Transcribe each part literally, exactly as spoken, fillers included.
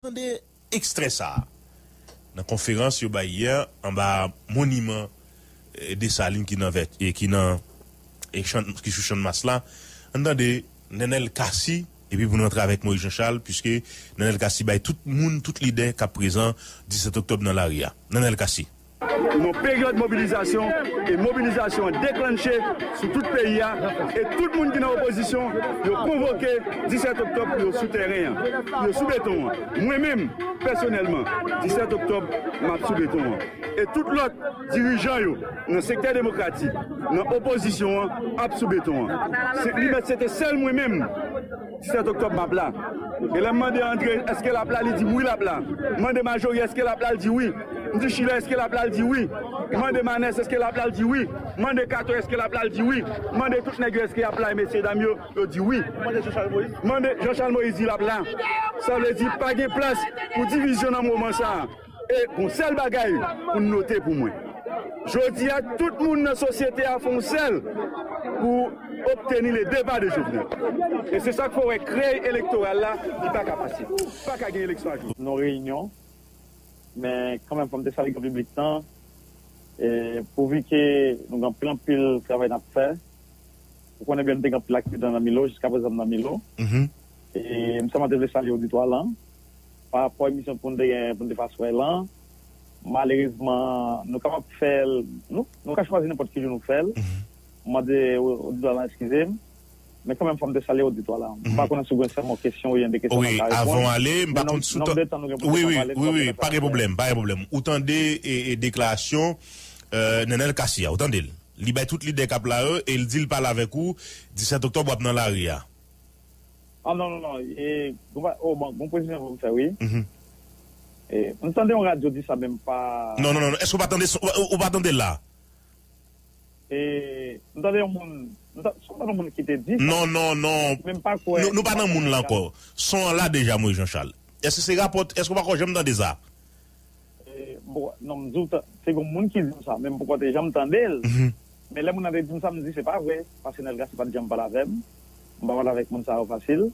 Tande ekstrè sa a. Nan konferans yo bay yè anba moniman eh, Desalin ki nan vèt, eh, ki nan eh, Chann- ki sou Channmas la, ann tande Nenel Cassy, epi pou n rantre avèk Moïse Jean Charles, piske Nenel Cassy bay tout moun, tout lidè k ap prezan disèt oktòb nan lari a. Nenel Cassy. Yon peryòd mobilizasyon, e mobilizasyon an deklanche sou tout peyi a, e tout moun ki nan opozisyon, yo konvoke disèt oktòb pou yo sou tèren an, pou yo sou beton an. Mwen menm, pèsonèlman, disèt oktòb, m ap sou beton an. E tout lòt dirijan yo nan sektè demokratik, nan opozisyon an, ap sou beton an. Se, li mèt se te sèl mwen menm, disèt oktòb, m ap la. E lè m mande André, èske l ap la, li di m wi, l ap la. M mande Majori, èske l ap la, l di wi. M di Chilè, èske l ap la, l di wi. M mande Manès, èske l ap la, l di wi. M mande Kato, èske l ap la, l di wi. M mande tout nèg yo, èske y ap la, e mesye dam yo, yo di wi. M mande Jean Charles Moïse, di l ap la. Sa vle di, pa gen plas pou divizyon nan moman sa a. E gon sèl bagay pou n note pou mwen. Jodi a, tout moun nan sosyete a fè yon sèl pou obteni le depa de Jovenel. E se sa k fè w wè krèy elektoral la, li pa ka pase. Pa ka gen eleksyon a Jovenel. Nan reyinyon, men kanmenm, fò m te salye gran piblik lan. E pouvi ke nou gen anpil, anpil travay n ap fè, ou konnen byen, m te gen anpil aktivite nan Milo, jiska prezan m nan Milo. E m sèlman te vle salye oditwa lan pa rapò emisyon pou n te gen, pou n te fè aswè lan. Malerezman, nou kapab fè l, nou, nou ka chwazi nenpòt ki jou nou fè l. M mande oditwa lan eskize m. Men kanmenm, fò m te salye oditwa lan. M pa konnen si w gen sèlman kesyon oubyen de kesyon Wi, m ka avan w reponn. Ale, m pa konn si w tande. Wi, wi, wi, wi, pa gen pwoblèm, pa gen pwoblèm. Ou tande e, e deklarasyon euh, Nenel Cassy a, ou tande l. Li bay tout lidè k ap la yo e l di l pale avèk ou, disèt oktòb w ap nan lari a. Ah, non, non, non. E, bon, oh, bon, bon presizyon pou m fè, wi. E, m tande yon radyo di sa, men m pa. Non, non, non, non. Èske ou pa tande, ou, ou pa tande l la? E, m tande yon moun, m ta- m tande yon moun ki te di sa. Non, non, non. Men m pa kwè. Nou, nou pa nan moun la ankò. Son an la deja, Moïse Jean Charles. Èske se rapò, èske ou pa kwè janm tande sa? E, bon, non, m di w, ta- se yon moun ki di m sa, men m poko te janm tande l. Men lè moun nan te di m sa, m di se pa vre, paske Nenel Cassy pa t janm pale avè m. M pa pale avèk moun sa yo fasil.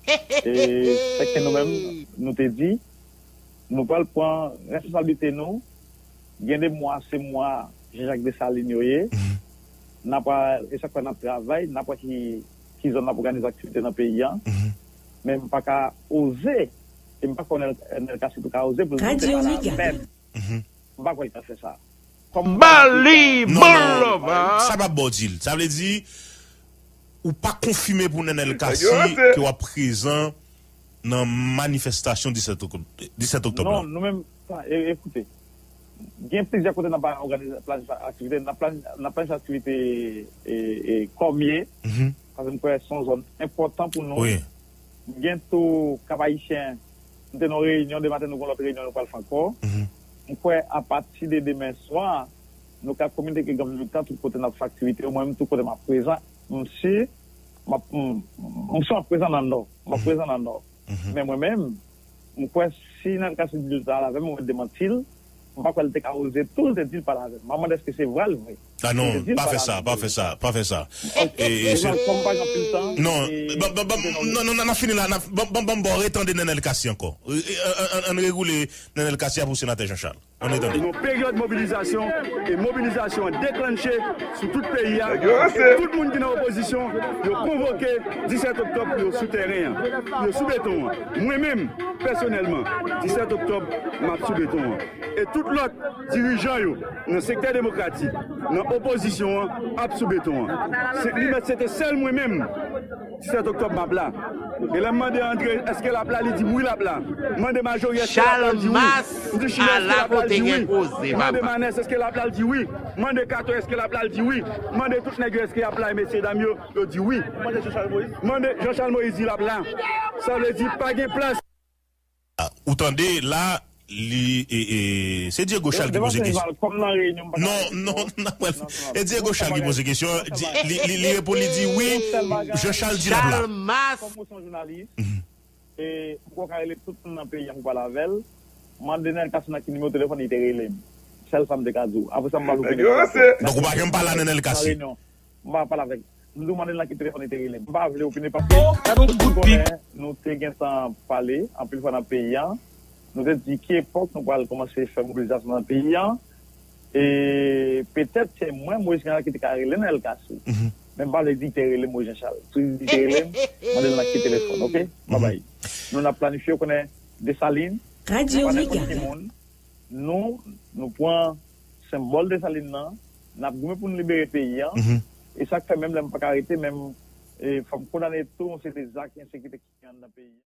E, sèke nou menm, nou te di, nou pral pran responsablite nou. Gen de mwa, se mwa Jean Jacques Dessalines yo ye. N ap, e sa k fè n ap travay, n ap wè ki, ki zòn n ap òganize aktivite nan peyi a. Men m pa ka oze, e m pa kwè Nenel Cassy tou ka oze pou l monte pale avè m. M pa kwè l ka fè sa. Kòm Bali, non, non, Bolova. Sa pa bò di l. Sa vle di, ou pa konfime pou Nenel Cassy ke w ap prezan nan manifestasyon disèt oktòb, disèt oktòb la. Non, nou menm, sa, e, ekoute, gen plizyè kote n ap òganize, planifye aktivite, n ap plan- n ap planifye aktivite e, e, kòmye, paske m kwè se yon zòn enpòtan pou nou. Wi. M gen tou Kap Ayisyen, m te nan yon reyinyon, demen maten nou gen yon lòt reyinyon nou pral fè ankò. M kwè apati de demen swa, nou ka kominike gen militan tout kote n ap fè aktivite yo. Mwen menm, tout kote m ap prezan, m si, m ap, m, m si m ap prezan nan Nò. M ap prezan nan Nò. Men mwen menm, m kwè si Nenel Cassy di l pale avè m, mwen demanti l, m pa kwè l te ka oze tou l te di l pale avè m. M ap mande èske se vre l vre. Ah non, pa fè sa, pa fè sa, pa fè sa. E, e, se- Kòm m pa gen anpil tan, non, e, ban, ban, ban, non, non, non, n ap fini la, n ap- ban, ban, ban, ban, retande Nenel Cassy ankò. E, e, an, an, an regoule Nenel Cassy a pou senatè Jean Charles. Ann retande. Yon peryòd mobilizasyon, e mobilizasyon an deklanche sou tout peyi a. E tout moun ki nan opozisyon, yo konvoke disèt oktòb pou yo sou tèren an, pou yo sou beton an. Mwen menm, pèsonèlman, disèt oktòb, m ap sou beton an. E tout lòt dirijan yo nan sektè demokratik, nan opozisyon an, ap sou beton an. Se, li mèt se te sèl mwen menm, disèt oktòb, m ap la. E lè m mande André, èske l ap la, li di m wi, l ap la. M mande Majori, èske l ap la, l di wi. M di Chilè, èske l ap la, l di wi. M mande Manès, èske l ap la, l di wi. M mande Kato, èske l ap la, l di wi. M mande tout nèg yo, èske y ap la, e mesye dam yo, yo di wi. M mande Jean Charles Moïse, di l ap la. Sa vle di, pa gen plas. Ah, ou tande la, li, e, e, se Diego Charles ki poze kesyon. Non, non, non, e Diego Charles ki poze kesyon. Di- li, li, li reponn, li di wi, Jean Charles di l ap la. Kòm ou se yon jounalis, e, ou ka rele tout moun nan peyi a pou pale avè l. Mande Nenel Cassy nan ki nimewo telefòn li te rele m. Sèl sa m te ka di w. Apre sa, m pa vle konnen. Donk, ou pa janm pale a Nenel Cassy? M pa pale avèk. M di w mande l nan ki telefòn li te rele m. M pa vle opine paske nou tout konnen nou te gentan pale anpil fwa nan peyi a. Nou te di ki epòk nou pral kòmanse fè mobilizasyon nan peyi a. E petèt se mwen, Moïse Jean Charles, ki te ka rele nan El Cassou. Men m pa vle di te rele Moïse Jean Charles. Si te rele m, mande l nan ki telefòn, oke? Babay. Nou n ap planifye, ou konnen, Desalin. Radio Mega. Nou, nou pran senbòl Desalin nan, n ap goumen pou n libere peyi a. E sa k fè menm lè m pa ka rete, menm, e, fò m kondane tou yon seri de zak ensekirite ki anndan peyi a.